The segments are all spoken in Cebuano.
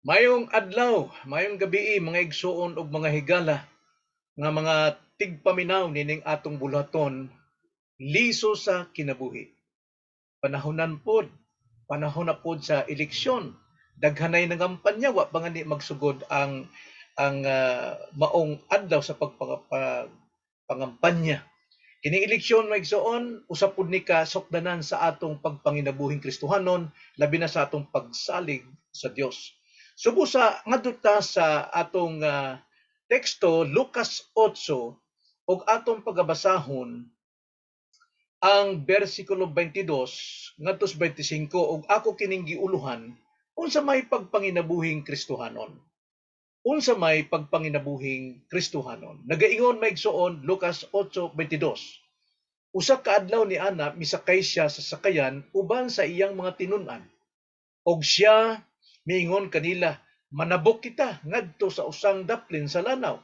Maayong adlaw, maayong gabii, mga igsuon ug mga higala nga mga tigpaminaw nining atong buluhaton, Liso sa Kinabuhi. Panahonan pod, panahon na pod sa eleksyon. Daghanay nangampanya, wa pa ngani magsugod ang maong adlaw sa pangampanya. Kining eleksyon, mga igsuon, usa pod ni ka sukdanan sa atong pagpanginabuhing Kristohanon, labi na sa atong pagsalig sa Dios. So busa ngadto ta sa atong teksto, Lucas 8, ug atong pagabasahon ang bersikulo 22 ngadto sa 25, ug ako kining giuluhan, "Unsa may pagpanginabuhing Kristohanon?" Unsa may pagpanginabuhing Kristohanon? Nagaingon, mga igsuon, Lucas 8:22. Usa ka adlaw ni ana, misakay siya sa sakayan uban sa iyang mga tinun-an. Og siya miingon kanila, "Manabok kita ngadto sa usang daplin sa lanaw."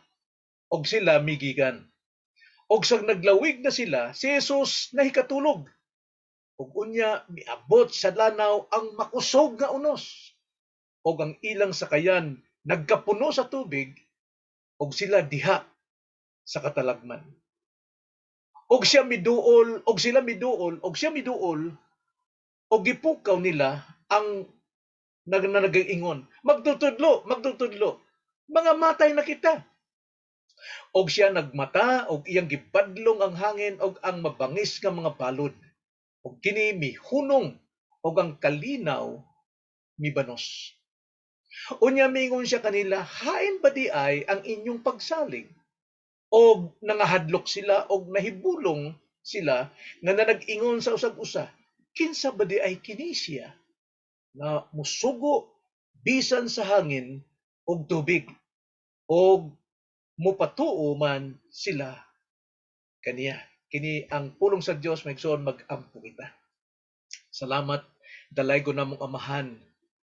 Og sila migikan. Og sa naglawig na sila, si Jesus nahikatulog. Ug unya miabot sa lanaw ang makusog nga unos. Og ang ilang sakayan nagkapuno sa tubig og sila diha sa katalagman. Og siya miduol, og sila miduol, og siya miduol, og gipukaw nila ang nag nagaingon, "Magtutudlo, magtutudlo, mangamatay na kita." Og siya nagmata og iyang gibadlong ang hangin og ang mabangis nga mga balod. Og kini mihunong og ang kalinaw mibanos. Unya miingon siya kanila, "Hain ba diay ang inyong pagsalig?" Og nangahadlok sila og nahibulong sila nga nanag-ingon sa usag usa, "Kinsa ba diay kini siya nga musugo bisan sa hangin ug tubig og mopatuo man sila kaniya?" Kini ang pulong sa Dios, mga igsoon. Mag-ampo kita. Salamat, dalaygon namong Amahan,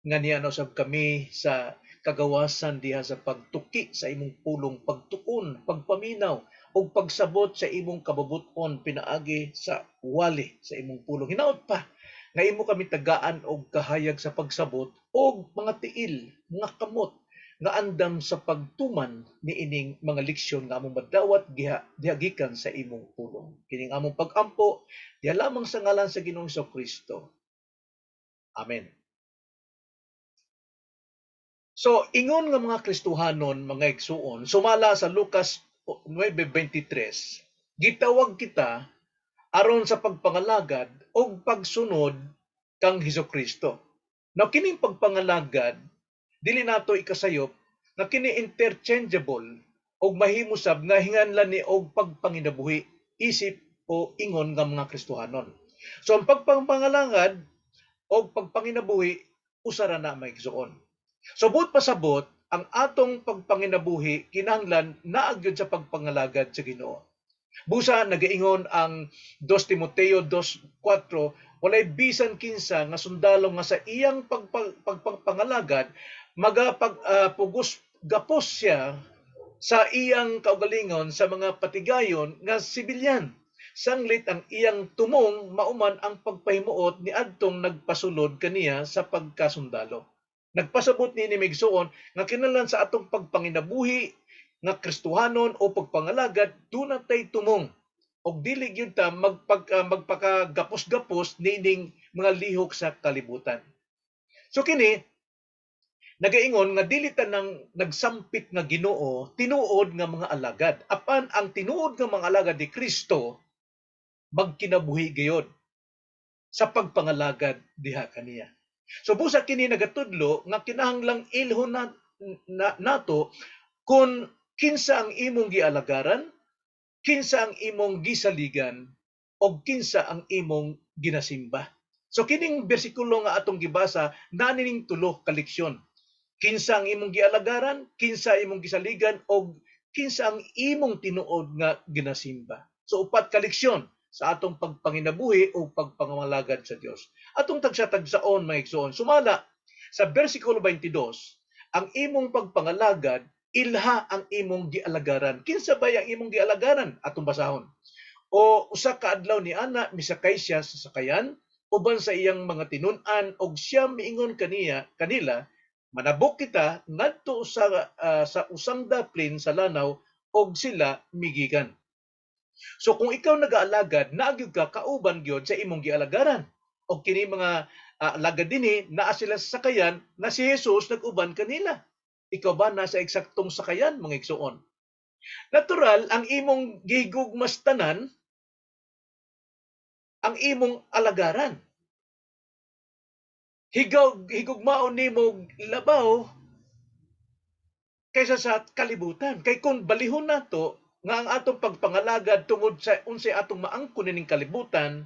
nga niana usab kami sa kagawasan diha sa pagtuki sa imong pulong, pagtukon, pagpaminaw ug pagsabot sa imong kabubut-on pinaagi sa wali sa imong pulong. Hinaot pa nga imo kami tagaan og kahayag sa pagsabot og mga tiil, mga kamot nga andam sa pagtuman niining mga leksyon nga among madawat giha diha gikan sa imong pulong. Kining among pagampo diha lamang sa ngalan sa Ginoong Kristo. Amen. So, ingon nga mga Kristohanon, mga igsuon, sumala sa Lucas 9:23, gitawag kita aron sa pagpangalagad og pagsunod kang Hesukristo. Now, kining pagpangalagad, dili nato ikasayop nga kini interchangeable og mahimo sab nga hinganlan ni og pagpanginabuhi isip o ingon nga mga Kristohanon. So ang pagpangalagad og pagpanginabuhi, usa ra na, mga igsuon. So buot pasabot, ang atong pagpanginabuhi kinahanglan naa gyud sa pagpangalagad sa Ginoo. Busa nagaingon ang 2 Timoteo 2:4, walay bisan kinsa nga sundalo nga sa iyang pagpangalagad magapag pugos gapos siya sa iyang kaugalingon sa mga patigayon nga sibilyan. Sanglit ang iyang tumong mauman ang pagpahimuot ni adtong nagpasulod kaniya sa pagkasundalo. Nagpasabot ni mga igsuon nga kinahanglan sa atong pagpanginabuhi nga Kristohanon o pagpangalagad, duna tay tumong og dili gyud ta magpakagapos-gapos niining mga lihok sa kalibutan. So kini nagaingon nga dili ta nang nagsampit nga Ginoo tinuod nga mga alagad. Apan ang tinuod nga mga alagad ni Kristo magkinabuhi gayod sa pagpangalagad diha kaniya. So busa kini nagatudlo nga kinahanglang ilhon na nato kung kinsa ang imong gialagaran, kinsa ang imong gisaligan, og kinsa ang imong ginasimba. So kining bersikulo nga atong gibasa naa nining tulo ka leksyon. Kinsa ang imong gialagaran, kinsa imong gisaligan, og kinsa ang imong tinuod nga ginasimba. So upat ka leksyon sa atong pagpanginabuhi o pagpangalagad sa Dios. Atong tagsa-tagsaon, mga igsoon. Sumala sa bersikulo 22, ang imong pagpangalagad, ilha ang imong gialagaran. Kinsa ba ang imong gialagaran? Atong basahon. O usa ka adlaw ni ana, misakay siya sa sakayan uban sa iyang mga tinun-an og siya miingon kaniya kanila, Manabok kita ngadto sa usang daplin sa lanaw og sila migikan. So kung ikaw nagaalagad, naa gyud ka kauban gyud sa imong gialagaran. Og kini mga alagad dinhi, naa sila sa sakayan nga si Jesus nag-uban kanila. Ikaw ba nasa eksaktong sakayan, mga igsuon? Natural, ang imong gigugmas tanan, ang imong alagaran. Higugmaon nimo labaw kaysa sa kalibutan. Kay kung balihon nato nga ang atong pagpangalagad tungod sa unsay atong maangkon nining kalibutan,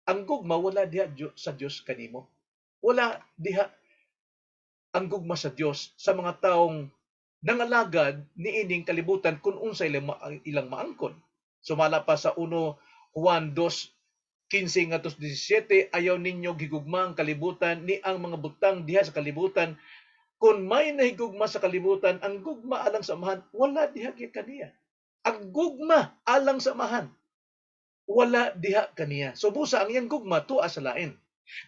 ang gugma wala diha sa Dios kanimo. Wala diha ang gugma sa Dios sa mga taong nangalagad niining kalibutan kung unsay ilang maangkon. Sumala pa sa 1 Juan 2:15 ngadto 17, "Ayaw ninyo gigugma ang kalibutan ni ang mga butang diha sa kalibutan. Kung may nahigugma sa kalibutan, ang gugma alang sa Amahan wala diha kaniya." Ang gugma alang sa Amahan wala diha kaniya. So busa ang iyang gugma tuwa sa lain.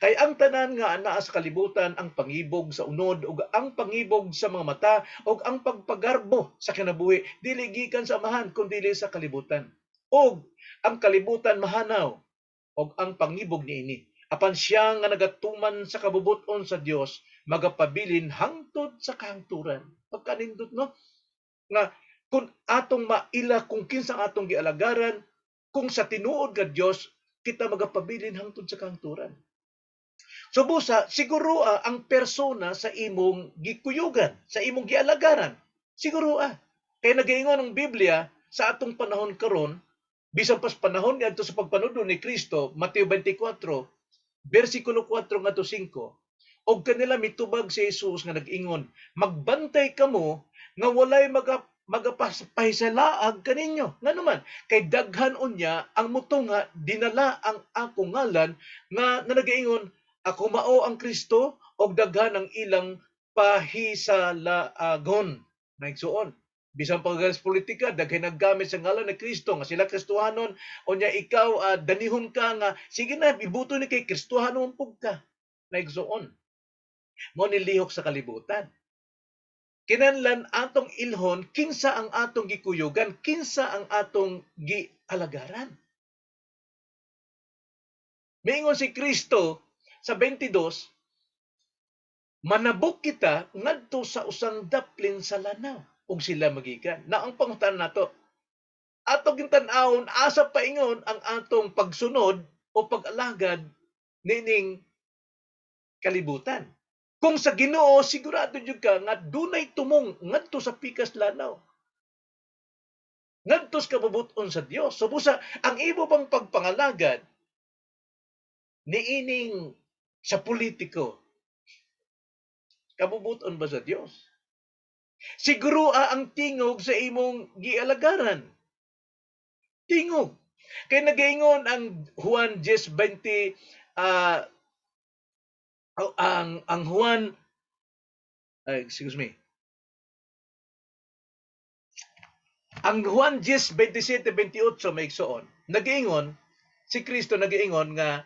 "Kay ang tanan nga anaa sa kalibutan, ang pangibog sa unod ug ang pangibog sa mga mata ug ang pagpagarbo sa kinabuhi, dili gikan sa Amahan kundi sa kalibutan. Ug ang kalibutan mahanaw ug ang pangibog niini. Apan siya nga nagatuman sa kabubut-on sa Dios magapabilin hangtod sa kahangturan." Pagkanindot, no? Nga kung atong maila kung kinsa atong gialagaran, kung sa tinuod nga Dios, kita magapabilin hangtod sa kahangturan. So busa, siguro ang persona sa imong gikuyugan, sa imong gialagaran. Siguro. Kay nagaingon ang Biblia sa atong panahon karon, bisan pas panahon niadto sa pagpanudlo ni Kristo, Mateo 24, versikulo 4 ngadto 5, "Og kanila mitubag si Jesus nga nag-ingon, 'Magbantay kamo nga walay magapahisalaag kaninyo. Ngano man? Kay daghan unya ang mutunga dinala ang akong ngalan nga nagaingon, "Ako mao ang Kristo," og daghan ang ilang pahisalaagon.'" Naigsuon, bisan pa sa politika, daghan naggamit sa ngalan ni Kristo nga sila Kristohanon, unya ikaw danihon ka nga sige na, ibuto ni kay Kristohanon pug ka. Naigsuon, mo ni lihok sa kalibutan. Kinahanglan atong ilhon kinsa ang atong gikuyugan, kinsa ang atong gialagaran. Miingon si Kristo sa 22, "Manabok kita ngadto sa usang daplin sa lanaw ug sila magikan." Na ang pangutana nato, atong tan-awon asa paingon ang atong pagsunod o pag-alagad nining kalibutan. Kung sa Ginoo, sigurado jud ka nga dunay tumong ngadto sa pikas lanaw. Ngadto sa kabubut-on sa Dios. So busa ang imo bang pagpangalagad niining sa politiko, kabubuton ba sa Dios? Siguro ang tingog sa imong gialagaran. Tingog. Kay nagaingon ang Juan 10:20, ang Juan, excuse me. Ang Juan 10:27-28, may igsuon. Nagaingon si Kristo, nagaingon nga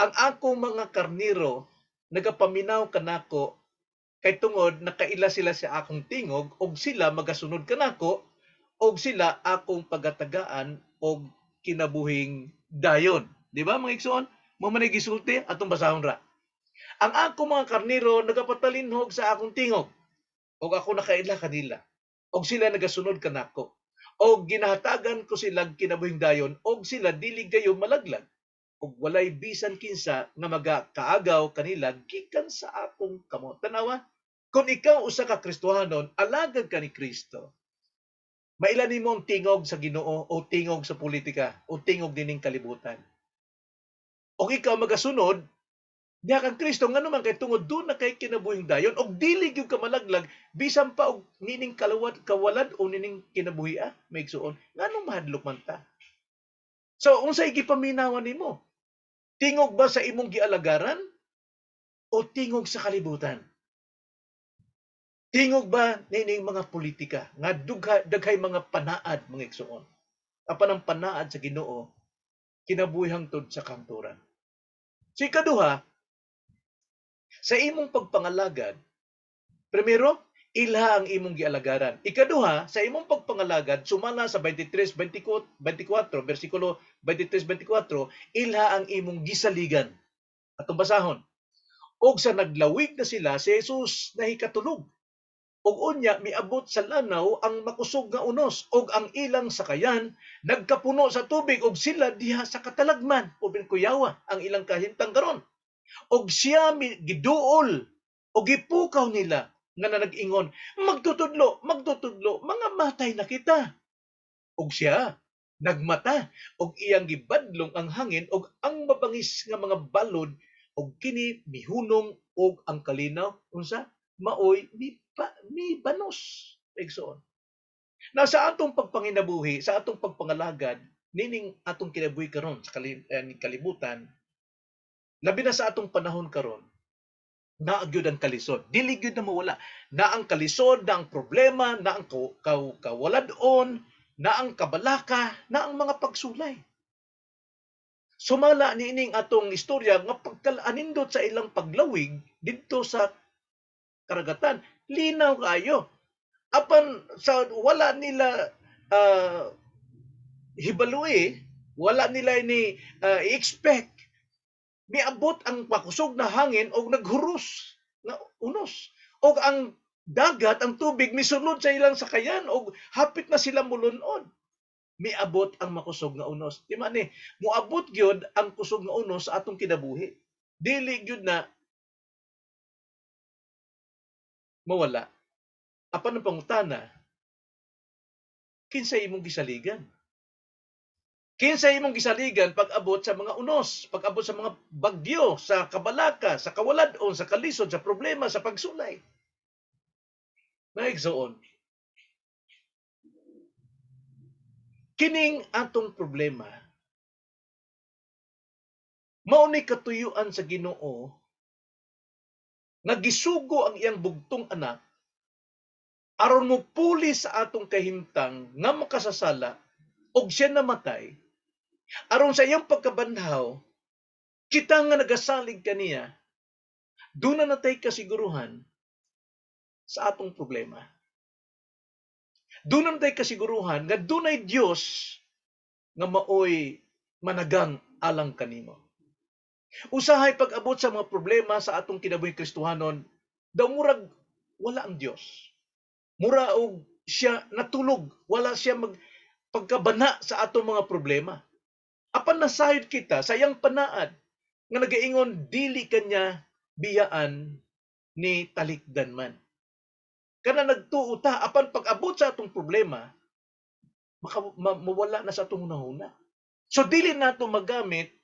ang akong mga karniro nagapaminaw kanako kay tungod nakaila sila sa akong tingog, og sila magasunod kanako, og sila akong pagatagaan og kinabuhing dayon. Di ba, mga igsoon? Mo man gisulti, atong basahon ra. "Ang akong mga karniro nagapatalinhog sa akong tingog, og ako nakaila kanila, og sila nagasunod kanako. Og ginahatagan ko sila kinabuhing dayon, og sila dili gayo malaglag, og walay bisan kinsa nga magakaagaw kanila gikan sa akong kamot." Tanawa, kung ikaw usa ka Kristohanon, alagad ka ni Kristo, maila nimo ang tingog sa Ginoo o tingog sa politika o tingog dining kalibutan. Og ikaw magasunod diha kang Kristo, ngano man? Kay tungod doon na kay kinabuhing dayon og dili gyud ka malaglag bisan pa og nining kalawad kawalad o nining kinabuhi, may igsuon. Nganong mahadlok man ta? So unsay gipaminawan nimo? Tingog ba sa imong gialagaran o tingog sa kalibutan? Tingog ba nining mga politika nga dughay mga panaad, mga igsuon? Apan ang panaad sa Ginoo kinabuhi hangtod sa kahangturan. Si ikaduha, Sa imong pagpangalagad, primero, ilha ang imong gialagaran. Ikaduha, sa imong pagpangalagad, sumala sa 23:24, 24, versikulo 23:24, ilha ang imong gisaligan. Atong basahon. Og sa naglawig na sila, si Jesus nahikatulog. Og unya miabot sa lanaw ang makusog nga unos og ang ilang sakayan nagkapuno sa tubig og sila diha sa katalagman o kuyawa ang ilang kahimtang karon. Og siya giduol o gipukaw nila nga nag-ingon, "Magtutudlo, magtutudlo, mga matay na kita." Og siya nagmata og iyang gibadlong ang hangin og ang mabangis nga mga balod og kini mihunong og ang kalinaw unsa maoy mi banos, igsoon. Na sa atong pagpanginabuhi, sa atong pagpangalagad, nining atong kinabuhi karon sa kalibutan, labi na sa atong panahon karon, naa gyud ang kalisod. Dili gyud na mawala. Na ang kalisod, na ang problema, na ang kawalad-on, na ang kabalaka, na ang mga pagsulay. Sumala niining atong istorya nga pagkaanindot sa ilang paglawig didto sa karagatan, linaw kaayo. Apan sa wala nila hibalui, wala nila ni i-expect, miabot ang makusog na hangin og naghuros nga unos. Og ang dagat, ang tubig misulod sa ilang sakayan og hapit na sila mulunod. Miabot ang makusog nga unos. Di man ni moabot gyud ang kusog nga unos sa atong kinabuhi. Dili gyud na mawala. Apan ang pangutana, kinsa imong gisaligan? Kinsa imong gisaligan pag-abot sa mga unos, pag-abot sa mga bagyo, sa kabalaka, sa kawalad-on, sa kalisod, sa problema, sa pagsulay? Naigsoon, kining atong problema, mao ni katuyuan sa Ginoo nga gisugo ang iyang bugtong anak aron mo puli sa atong kahimtang nga makasasala og siya namatay aron sa iyang pagkabanhaw kita nga nagasalig kaniya duna natay kasiguruhan sa atong problema. Duna natay kasiguruhan nga dunay Dios nga maoy managang alang kanimo. Usahay pag-abot sa mga problema sa atong kinabuhing Kristohanon, daw murag wala ang Dios. Mura og siya natulog, wala siya mag pagkabana sa atong mga problema. Apan nasayod kita sa iyang panaad nga nagaingon dili kanya biyaan ni talikdan man. Kana nagtuo ta, apan pag-abot sa atong problema, mawala na sa atong hunahuna. So dili nato magamit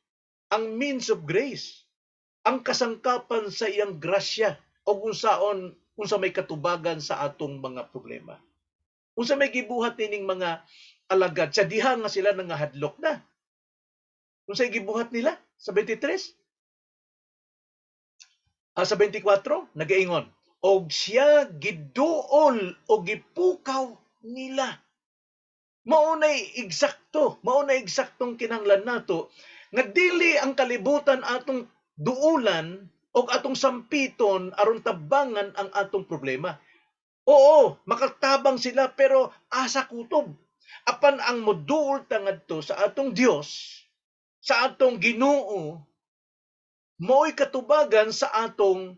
ang means of grace, ang kasangkapan sa iyang grasya o unsaon unsa may katubagan sa atong mga problema. Unsa may gibuhat nining mga alagad sa diha nga sila nangahadlok na? Unsay gibuhat nila sa 23? Sa 24, nagaingon, og siya giduol o gipukaw nila. Mao nay eksakto, mao nay eksaktong kinahanglan nato nga dili ang kalibutan atong duulan o atong sampiton aron tabangan ang atong problema. Oo, makatabang sila pero asa kutob. Apan ang moduol ta ngadto sa atong Dios, sa atong Ginoo, mao'y katubagan sa atong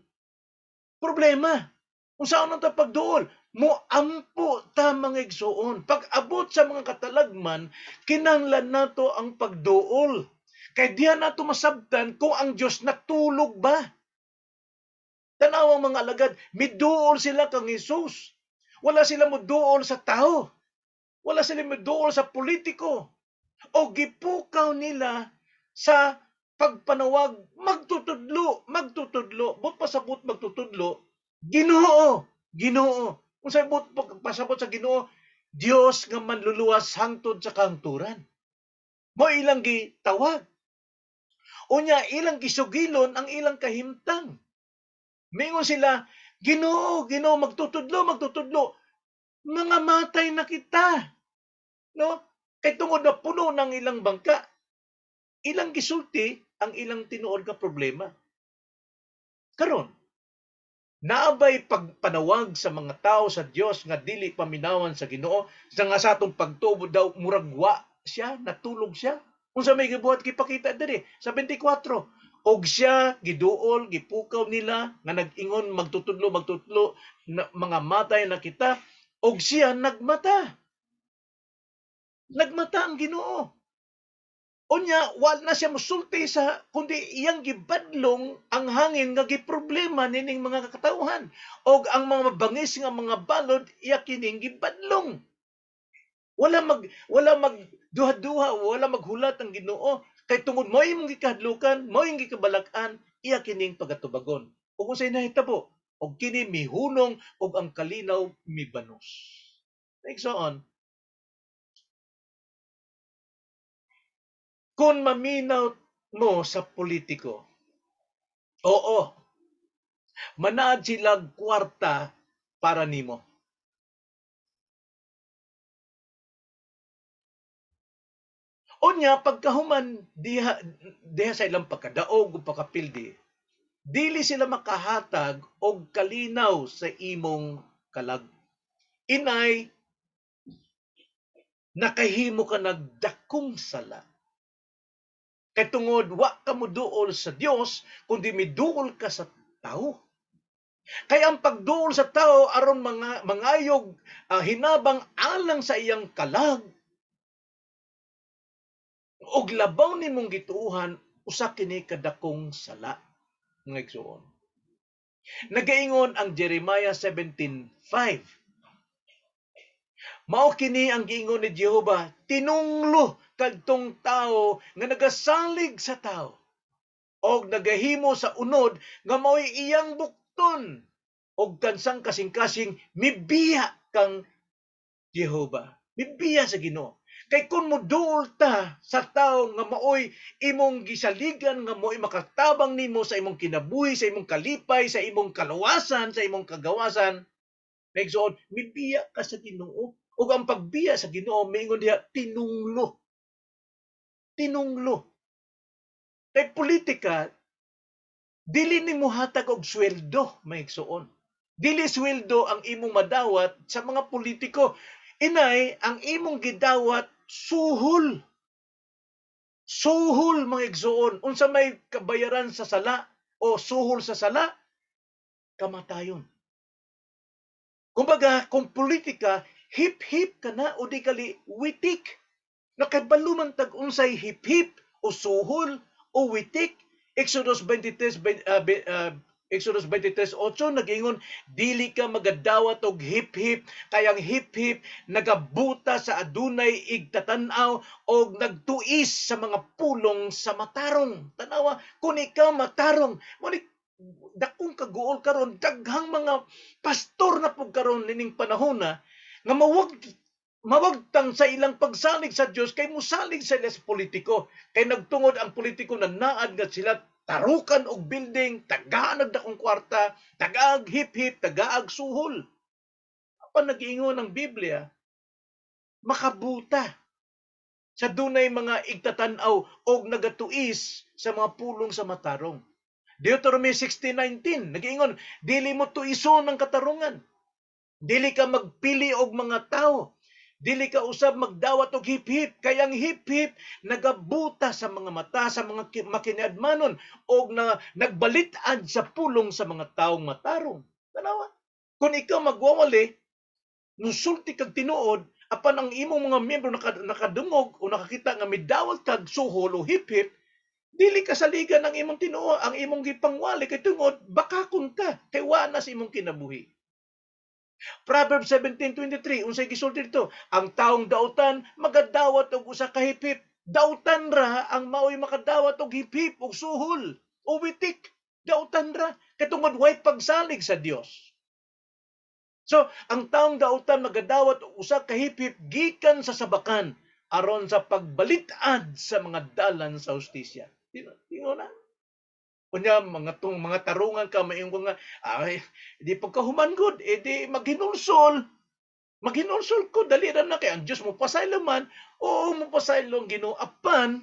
problema. Unsaon ta pagduol? Moampo ta, mga igsuon. Pag-abot sa mga katalagman, kinahanglan nato ang pagduol. Kay diha nato masabtan kung ang Dios natulog ba. Tanaw ang mga alagad, miduol sila kang Hesus. Wala sila moduol sa tao. Wala sila moduol sa politiko. O gipukaw nila sa pagpanawag, "Magtutudlo, magtutudlo." But pasabot magtutudlo, Ginoo, Ginoo. Unsay but pasabot sa Ginoo? Dios nga manluluwas hangtod sa kahangturan. Mo ilang gitawag. Unya ilang gisugilon ang ilang kahimtang. Mingon sila, "Ginoo, Ginoo, magtutudlo, magtutudlo. Mga matay na kita." No? Kay tungod na puno ng ilang bangka, ilang gisulti ang ilang tinuod nga problema. Karon, Naabay pagpanawag sa mga tao sa Dios nga dili paminawan sa Ginoo sa nga sa atong pagtubo daw murag wa siya, natulog siya. Unsa may gibuhat, gipakita diri sa 24. Og siya giduol, gipukaw nila nga nag-ingon, "Magtutudlo, magtutudlo, na, mga matay na kita." Og siya nagmata. Nagmata ang Ginoo. Unya, wa na siya musulti sa kundi iyang gibadlong ang hangin nga giproblema nining mga katawhan. Og ang mga mabangis nga mga balod, iya kining gibadlong. Wala mag duha-duha, wala maghulat ang Ginoo kay tungod mo imong gikahadlukan, mo imong gikabalak-an, iya kining pagatubagon. Ug unsay nahitabo? Og kini mihunong ug ang kalinaw mibanos. Igsoon, kung maminaw mo sa politiko, oo, manaad sila kwarta para nimo. Unya pagkahuman diha diha sa ilang pagkadaog ug pagkapildi, dili sila makahatag og kalinaw sa imong kalag. Inay, nakahimo ka nagdakong sala. Kay tungod wa ka moduol sa Dios kundi miduol ka sa tao. Kay ang pagduol sa tao aron mga mangayog hinabang alang sa iyang kalag og labaw nimong gituohan, usa kini kadakong sala, mga igsuon. Nagaingon ang Jeremiah 17:5. Mao kini ang giingon ni Jehova, "Tinunglo kadtong tawo nga nagasalig sa tawo og nagahimo sa unod nga mao'y iyang bukton og kansang kasing-kasing mibiya kang Jehova." Mibiya sa Ginoo. Kay kung moduol ta sa tawo nga maoy imong gisaligan, nga maoy makatabang nimo sa imong kinabuhi, sa imong kalipay, sa imong kaluwasan, sa imong kagawasan, igsoon, mibiya ka sa Ginoo. Ug ang pagbiya sa Ginoo, miingon diha, tinunglo. Tinunglo. Kay politika, dili nimo hatag og sweldo, mga igsoon. Dili sweldo ang imong madawat sa mga politiko. Inay, ang imong gidawat, suhol. Suhol, mga igsoon. Unsa may kabayaran sa sala o suhol sa sala? Kamatayon. Kumbaga, kung politika, hip-hip ka na o di kali witik. Nakabalo man tag unsay hip-hip o suhol o witik. Exodus 23:8 nag-ingon, "Dili ka magadawat og hip-hip, kay ang hip-hip nagabuta sa adunay igtatan-aw og nagtuis sa mga pulong sa matarong." Tanawa, kung ikaw matarong, mo ni dakong kaguol karon, daghang mga pastor na pug karon nining panahona nga mawagtang sa ilang pagsalig sa Dios kay musalig sila sa politiko, kay nagtungod ang politiko na naad nga sila tarukan og building, tagaan og dakong kwarta, tagaag hip-hip, tagaag suhol. Apan nag-iingon ang Biblia, makabuta sa dunay mga igtatan-aw og nagatuis sa mga pulong sa matarong. Deuteronomy 16:19 nag-iingon, "Dili mo tuison ang katarungan. Dili ka magpili og mga tao. Dili ka usab magdawat og hip-hip, kay ang hip-hip nagabuta sa mga mata sa mga makiniadmanon og na nagbalit-ad sa pulong sa mga taong matarong." Tanawa. Kung ikaw magwawali, nusulti kag tinuod, apan ang imong mga miyembro nakadungog o nakakita nga midawat kag suhol o hip-hip, dili ka saligan ang imong tinuod, ang imong gipangwali, kay tungod bakakon ka kay wa na sa imong kinabuhi. Proverbs 17:23, unsay gisulti dito? Ang taong dautan magadawat og usa ka hip-hip. Dautan ra ang maoy makadawat og hip-hip og suhol o witik. Dautan ra kay tungod way pagsalig sa Dios. So, ang taong dautan magadawat og usa ka hip-hip gikan sa sabakan aron sa pagbalit-ad sa mga dalan sa hustisya. Tingo na. Unya mga tung mga tarungan ka, maingon nga, "Ay, di pagkahuman gud, eh di maghinulsol. Maghinulsol ko, dali ra na kay ang Dios mo pasaylo man." Oo, mo pasaylo ang Ginoo, apan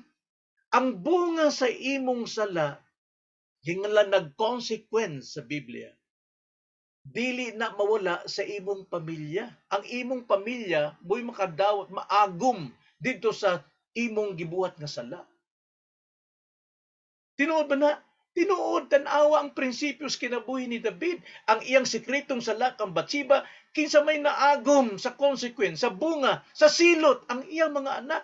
ang bunga sa imong sala, hingala nag-consequence sa Biblia. Dili na mawala sa imong pamilya. Ang imong pamilya mo'y makadawat, maagom didto sa imong gibuhat nga sala. Tinuod ba na? Tinuod, tan-awa ang prinsipyo sa kinabuhi ni David. Ang iyang sekretong sala kang Batseba, kinsa may naagom sa consequence, sa bunga, sa silot, ang iyang mga anak.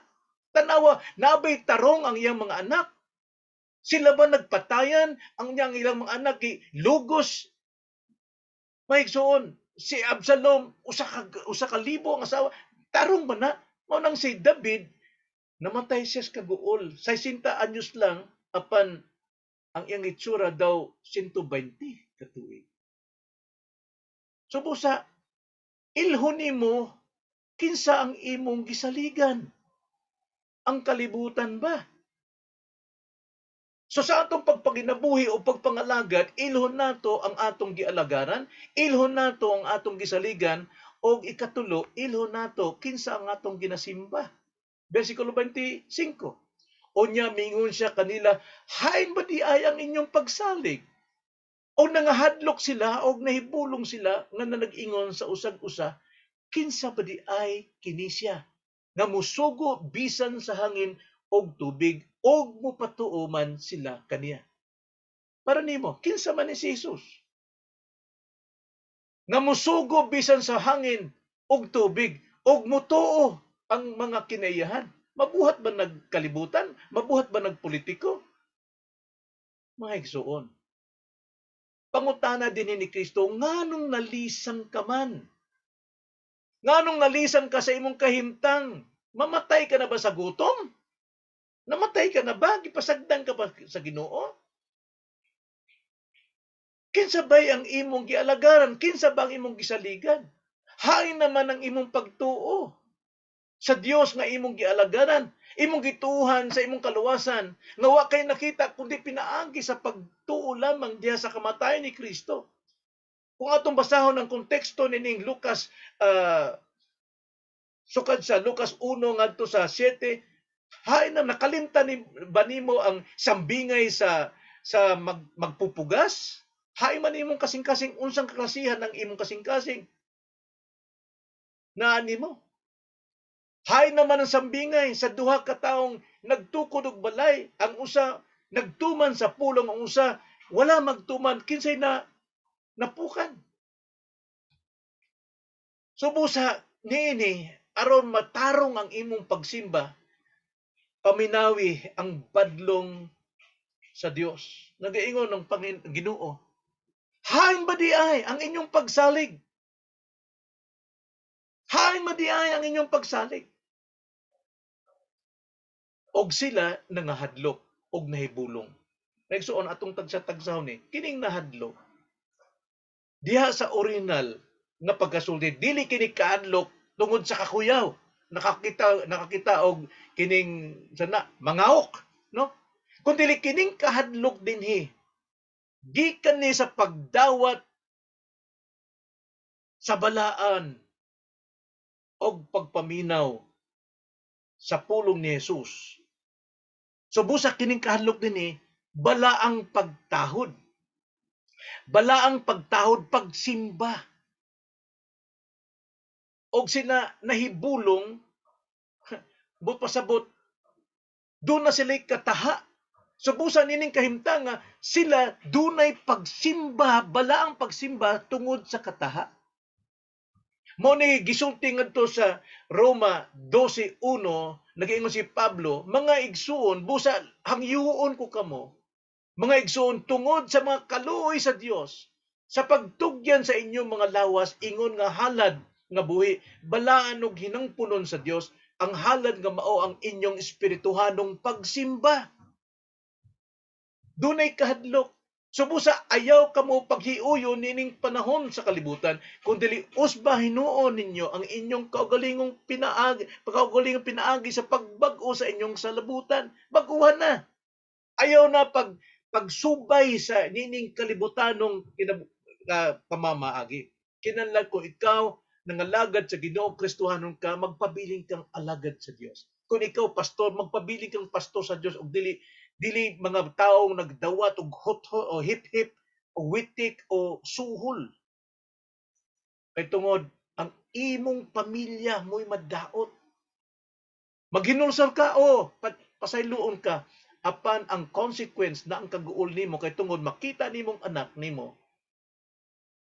Tanawa, nabay tarong ang iyang mga anak. Sila ba nagpatayan ang iyang ilang mga anak kay lugos? Maigsoon, si Absalom 1,000 ang asawa, tarong ba na? Mao nang si David namatay siya sa kaguol. 60 anyos lang apan ang iyang itsura daw 120 ka tuig. So busa ilhon nimo kinsa ang imong gisaligan. Ang kalibutan ba? So sa atong pagpanginabuhi o pagpangalagad, ilhon nato ang atong gialagaran, ilhon nato ang atong gisaligan, og ikatulo, ilhon nato kinsa ang atong ginasimba. Versikulo 25. Unya mingon siya kanila, "Hain ba diay ang inyong pagsalig?" O nangahadlok sila og nahibulong sila nga nag-ingon sa usag usa, "Kinsa ba diay kini siya nga musugo bisan sa hangin og tubig og mopatuo man sila kaniya?" Para nimo, kinsa man ni si Jesus nga musugo bisan sa hangin og tubig og mutuo ang mga kinaiyahan? Mabuhat ba nagkalibutan? Mabuhat ba nagpolitiko? Mga igsuon, pangutana din ni Kristo, nganong nalisang ka man? Nganong nalisang ka sa imong kahimtang? Mamatay ka na ba sa gutom? Namatay ka na ba? Gipasagdan ka ba sa Ginoo? Kinsa bay ang imong gialagaran? Kinsa ba ang imong gisaligan? Hain naman ang imong pagtuo sa Dios nga imong gialagaran, imong gituohan sa imong kaluwasan, nga wa kay nakita kundi pinaagi sa pagtuo lamang diha sa kamatayon ni Kristo. Kung atong basahon ang konteksto nining Lucas, sukad sa Lucas 1 ngadto sa 7, hain na nakalimtan ni ba nimo ang sambingay sa magpupugas? Hain man imong kasing-kasing, unsang kaklasihan ng imong kasing-kasing? Naa nimo. Hain naman ang sambingay sa duha ka taong nagtukod og balay, ang usa nagtuman sa pulong, ang usa wala magtuman, kinsay na napukan? So busa niini, aron matarong ang imong pagsimba, paminawi ang badlong sa Dios. Nagaingon ng Ginoo, "Hain ba diay ang inyong pagsalig? Hain ba diay ang inyong pagsalig?" Og sila nangahadlok og nahibulong. Nagsuon atong tagsa-tagsahon ni kining nahadlok. Diha sa original nga pagkasulti, dili kini kaadlok tungod sa kakuyaw. Nakakita og kining sana mangaok, no? Kung dili kining kahadlok dinhi gikan ni sa pagdawat sa balaan og pagpaminaw sa pulong ni Jesus. So busa kining kahadlok dinhi balaang pagtahod. Balaang pagtahod, pagsimba. Og sila nahibulong, but pasabot doon na sila kataha. So busa nining kahimtang nga sila dunay pagsimba, balaang pagsimba tungod sa kataha. Mao ni gisulti ngadto sa Roma 12:1, nagaingon si Pablo, "Mga igsuon, busa hangyuon ko kamo, mga igsuon, tungod sa mga kaluoy sa Dios, sa pagtugyan sa inyong mga lawas ingon nga halad nga buhi, balaan og hinangpunon sa Dios, ang halad nga mao ang inyong espirituhanong pagsimba." Dunay kahadlok. So busa ayaw kamo paghiuyon nining panahon sa kalibutan, kung dili usba hinuon ninyo ang inyong kaugalingong pinaagi sa pagbag-o sa inyong salabutan. Baguhan na. Ayaw na pagsubay sa nining kalibutanong pamamaagi. Kinahanglan kung ikaw nangalagad sa Ginoo, Kristohanon ka, magpabiling kang alagad sa Dios. Kung ikaw pastor, magpabiling kang pastor sa Dios ug dili mga taong nagdawat og hot o hip hip o witik o suhol. Kay tungod ang imong pamilya mo'y madaot. Maghinulsol ka o pasayloon ka, apan ang consequence na ang kaguol nimo kay tungod makita nimong anak nimo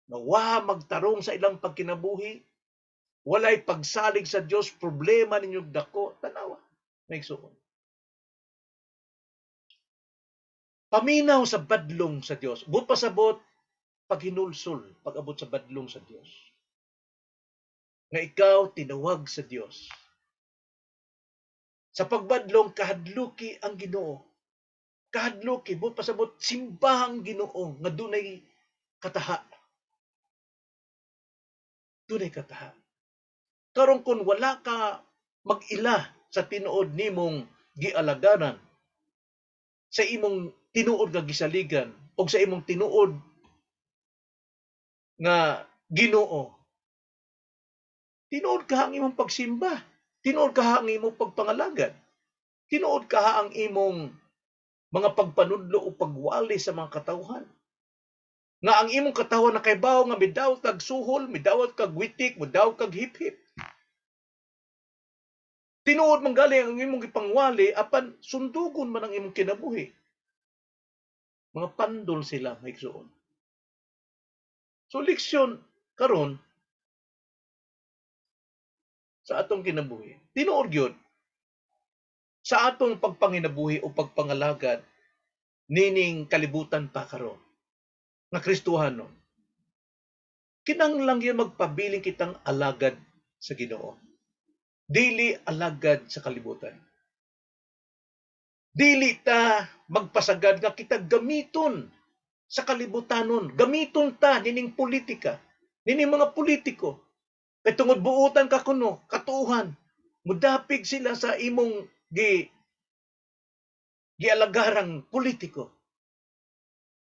nga wa magtarong sa ilang pagkinabuhi, walay pagsalig sa Dios, problema ninyo dako. Tanawa, mga igsoon. Paminaw sa badlong sa Dios. Buot pasabot paghinulsol pag-abot sa badlong sa Dios. Nga ikaw tinawag sa Dios. Sa pagbadlong, kahadluki ang Ginoo. Kahadluki, buot pasabot simbahang Ginoo nga dunay kataha. Dunay kataha. Karon kung wala ka mag-ila sa tinuod nimong gialagaran, sa imong tinuod nga gisaligan o sa imong tinuod nga Ginoo, tinuod ka ang imong pagsimba, tinuod ka ang imong pagpangalagad, tinuod ka ang imong mga pagpanudlo o pagwali sa mga katawhan. Nga ang imong katawhan nakaibaw nga midawat kag suhol, midawat kag witik, midawat kag hip-hip. Tinuod man gali ang imong gipangwali, apan sundugon man ang imong kinabuhi. Mga pandol sila, mga igsoon. So leksyon karon sa atong kinabuhi. Tinuod gyud sa atong pagpanginabuhi o pagpangalagad nining kalibutan pa karon nga Kristohanon. Kinahanglan gyud magpabilin kitang alagad sa Ginoo. Dili alagad sa kalibutan. Dili ta magpasagad nga kita gamiton sa kalibutanon. Gamiton ta nining politika, nining mga politiko. Kay tungod buotan ka kuno, katuuhan, mudapig sila sa imong gialagarang politiko.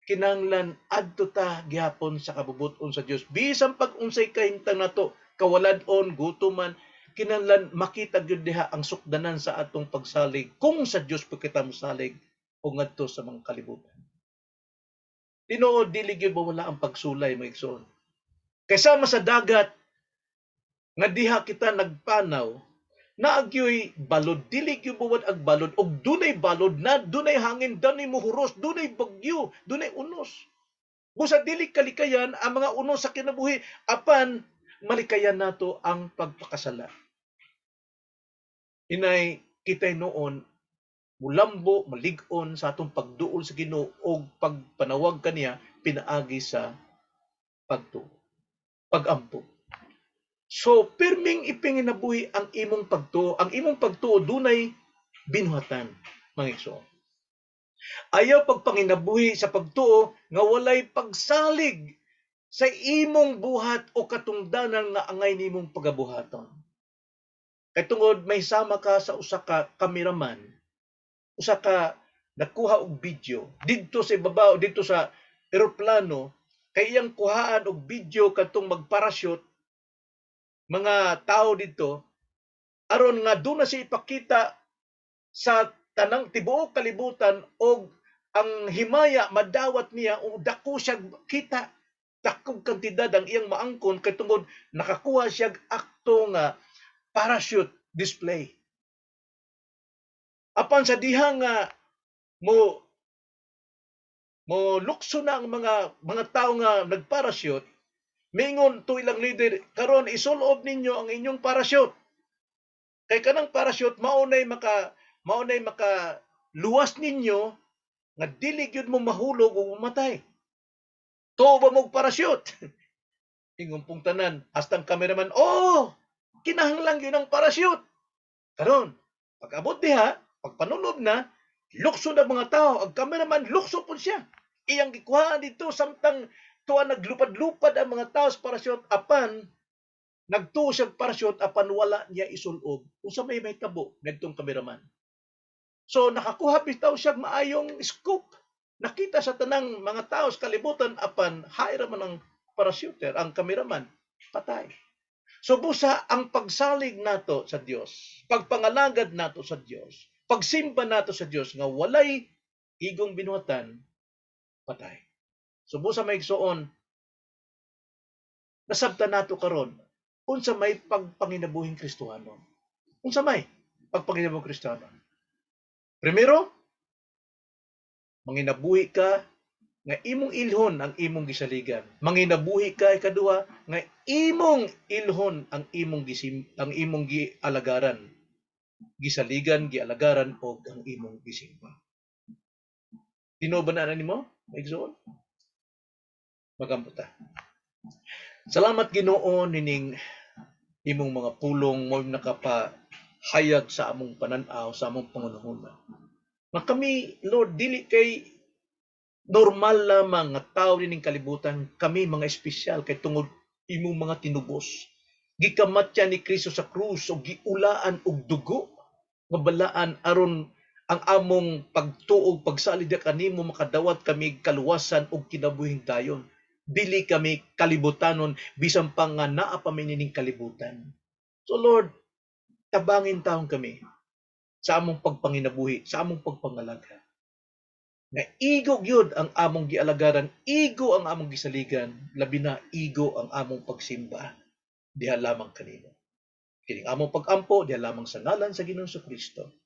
Kinahanglan adto ta gihapon sa kabubut-on sa Dios. Bisan pag unsay kahimtang nato, kawalad-on, gutuman, kinahanglan makita gyud diha ang sukdanan sa atong pagsalig kung sa Dios pa kita mosalig o ngadto sa mga kalibutan. Tinuod, dili gyud mawala ang pagsulay, mga igsoon. Kay sama sa dagat nga diha kita nagpanaw, naagyoy balod, dili gyud buwad ang balod, og dunay balod na dunay hangin, dunay muhuros, dunay bagyo, dunay unos. Busa dili kalikayan ang mga unos sa kinabuhi, apan malikayan nato ang pagpakasala. Inay kitay noon mulambo, malig-on sa atong pagduol sa Ginoo og pagpanawag kaniya pinaagi sa pagtuo, pagampo. So pirming ipinginabuhi ang imong pagtuo, ang imong pagtuo dunay binuhatan, mga igsoon. Ayaw pagpanginabuhi sa pagtuo nga walay pagsalig sa imong buhat o katungdanan nga angay nimong pagabuhaton. Kay tungod may sama ka sa usa ka kameraman, usa ka nakuha og video didto sa ibabaw, didto sa eroplano, kay iyang kuhaan og video kadtong magparachute mga tao didto aron nga doon na siya ipakita sa tanang tibuok kalibutan og ang himaya madawat niya o dako siya kita, dakong kantidad ang iyang maangkon kay tungod nakakuha siya akto nga parachute display. Apan sa diha nga mo lukso na ang mga tao nga nagparachute, mingon to ilang leader, "Karon isulob ninyo ang inyong parachute." Kay kanang parachute maunay maka luwas ninyo nga dili gyud mo mahulog o mamatay. Tuo ba mog parachute? Ingon pong tanan, hastang cameraman, "Oh, kinahanglan gyud ang parachute." Karon, pag-abot diha, pagpanulob na, lukso na mga tao, ang cameraman lukso pud siya. Iyang gikuhaan dito samtang tuwa naglupad-lupad ang mga tao sa parachute, apan nagtuo siya parachute apan wala niya isulob. Unsa may mahitabo ngadtong cameraman? So nakakuha bitaw siya maayong scope. Nakita sa tanang mga tao sa kalibutan, apan haira man ang parachuter, ang cameraman, patay. So busa ang pagsalig nato sa Dios, pagpangalagad nato sa Dios, pagsimba nato sa Dios nga walay igong binuhatan, patay. So busa, mga igsoon, Nasabtan nato karon unsa may pagpanginabuhing Kristohanon. Unsa may pagpanginabuhing Kristohanon? Primero, manginabuhi ka nga imong ilhon ang imong gisaligan. Manginabuhi ka, ikaduha, nga imong ilhon ang imong gialagaran. Gisaligan, gialagaran og ang imong gisimba. Tinuod ba na nimo, igsoon? Magampo ta. Salamat, Ginoo, nining imong mga pulong mo nakapahayag sa among panan-aw, sa among pangunahuna. Nga kami, Lord, dili kay normal lamang nga tao nining kalibutan, kami mga espesyal kay tungod imong mga tinubos. Gikamatyan ni Kristo sa krus ug giulaan og dugo nga balaan aron ang among pagtuo, pagsalig kanimo, makadawat kami kaluwasan ug kinabuhing dayon. Dili kami kalibutanon bisan pa nga naa pa mi nining kalibutan. So Lord, tabangin taon kami sa among pagpanginabuhi, sa among pagpangalaga. Nga igo gyud ang among gialagaran, igo ang among gisaligan, labi na igo ang among pagsimba diha lamang kanimo. Kining among pagampo diha lamang sa ngalan sa Ginoong Kristo.